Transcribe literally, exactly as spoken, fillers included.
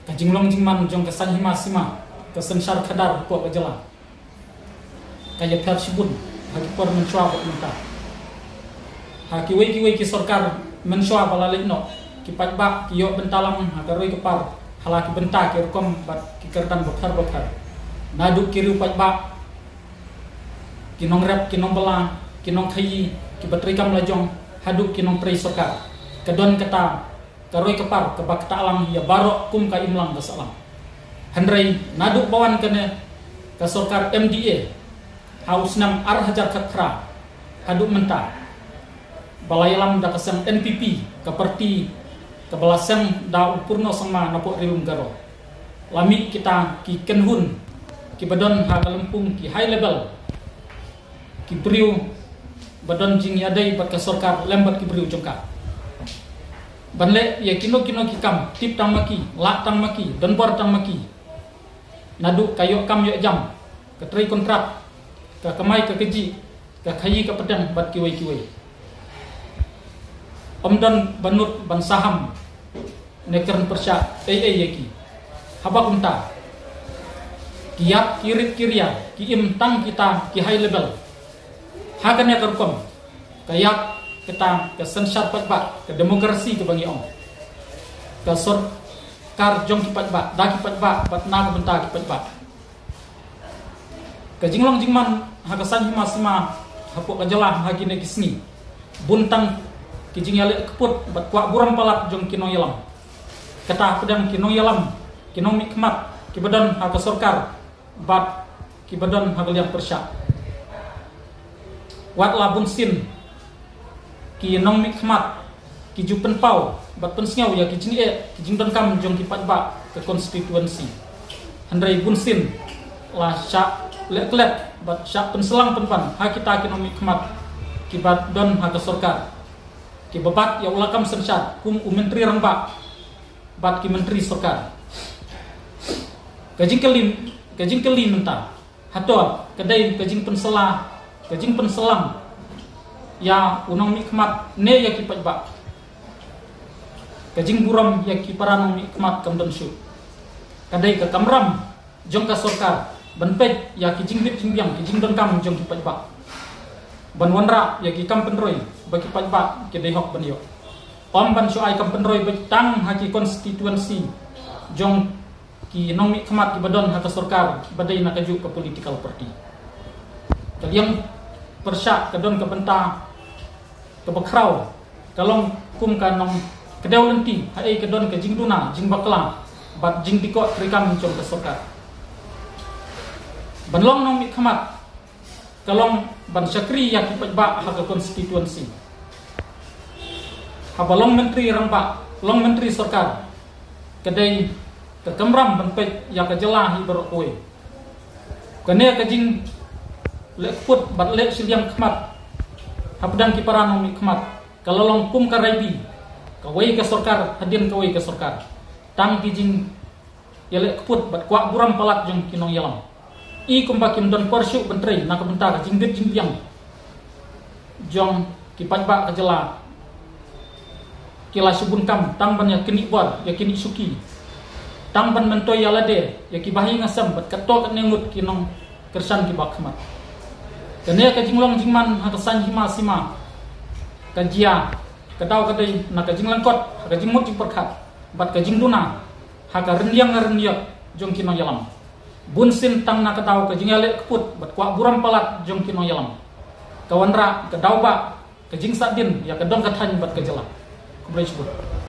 Ka jinglong jingman jong ka saiñ hima sima, ka synshar khadar hapoh ka jylla, ka ïapher shibun ha ki por mynshuwa bad mynta. Ha kiwei kiwei ki sorkar mynshuwa ba la leit noh, ki paidbah ki ïoh bynta lang ha ka roi ka par ha la ki bynta ki rukom bad ki kyrdan bapher bapher. Naduh ki riew paidbah, ki nongrep, ki nongbylla, ki nongkhaïi, ki ba treikam lajong, haduh ki nongtrei sorkar, ka don kata ka roi ka par kaba ktah lang ïa baroh kum ka imlang ka sahlang. Hynrei naduh ba wan kane ka sorkar M D A ha u snem ar hajar khatphra haduh mynta, ba la ïalam da ka seng N P P, ka parti kaba la seng da u Purno Sangma napoh Ri Lum Garo, la mih kita ki kynhun kiba don ha ka lympung ki high level, ki briew ba don jingïadei bad ka sorkar lem bad ki briew jong ka, ban leh ïa kino kino ki kam, tip tang ma ki, lah tang ma ki, donbor tang ma ki. Naduh ka ïoh kam ïoh jam, ka trei kontrak, ka kamai ka kajih, ka khaïi ka pdeng bad kiwei kiwei. Ym don ba nud ban saham ne kren pyrshah ei ei ïa ki. Haba kumta, ki ïap, ki rit, ki ria, ki im tang kita ki high level. Ha kane ka rukom, ka ïap kata ka synshar paidbah, ka demokrasi kaba ngi ong, ka sorkar jong ki paidbah, da ki paidbah bad na ka bynta ki paidbah. Ka jinglong jingman ha ka saiñ hima sima hapoh ka jylla ha kine ki sngi, bun tang ki jingïaleh kput bad kwah burom palat jong ki nongïalam. Kata ka dang ki nongïalam, ki nongmihkhmat kiba don ha ka sorkar bad kiba don ha ka liang pyrshah. Wat la bun sien ki nongmihkhmat ki ju pynpaw bad pynsngew ïa ki jingeh, ki jingdonkam jong ki paidbah ka constituency. Hynrei bun sien la shah leh klet bad shah pynsalang pynban ha kita ki nongmihkhmat kiba don ha ka sorkar, kiba bat ïa u lakam synshar kum u Myntri Rangbah bad ki myntri sorkar. Ka jingkylli, ka jingkylli mynta, hato ka dei ka jingpynsalang, ka jingpynsalang ïa u nongmihkhmat ne ïa ki paidbah? Ka jingburom ïa ki para nongmihkhmat kam don shuh. Ka dei ka kamram jong ka sorkar ban peit ïa ki jingbit jingbiang, ki jingdonkam jong ki paidbah, ban wanrah ïa ki kam pynroi ba ki paidbah ki dei hok ban ïoh. Ym ban shu ai kam pynroi beit tang ha ki constituency jong ki nongmihkhmat kiba don ha ka sorkar ba dei na kajuh ka political party. Ka liang pyrshah ka don ka bynta kaba khraw, ka long kum ka nongkdew lynti haei ka don ka jingduna, jingbakla bad jingdikoh treikam jong ka sorkar. Ban long nongmihkhmat ka long ban shakri ïa ki paidbah ha ka constituency. Haba long Myntri Rangbah, long Myntri Sorkar, ka dei ka kamram ban peit ïa ka jylla hi baroh kawei. Kane ka jingleh kput bad leh shiliang khmat hapdeng ki para nongmihkhmat ka la long kum ka raibi, kawei ka sorkar hadien kawei ka sorkar. Tang ki jingïaleh kput bad kwah burom palat jong ki nongïalam. I kumba kim don por shuh ban trei na ka bynta ka jingbit jingbiang jong ki paidbah ka jylla, ki la shu bun kam tang ban ïa kynnoh bor, ïa kynnoh shuki, tang ban myntoi ïa lade ïa ki bahaïing hasem bad katto katne ngut ki nongkyrshan kiba khmat. Kane ka jinglong jingman ha ka saiñ hima sima ka jia, ka daw ka dei na ka jinglyngkot ha ka jingmut jingpyrkhat bad ka jingduna ha ka rynïeng rynïot jong ki nongïalam. Bun sien tang na ka daw ka jingïaleh kput bad kwah burom palat jong ki nongïalam, ka wanrah, ka daw ba ka jingsahdien ïa ka dong ka thaiñ bad ka jylla. Khublei shibun.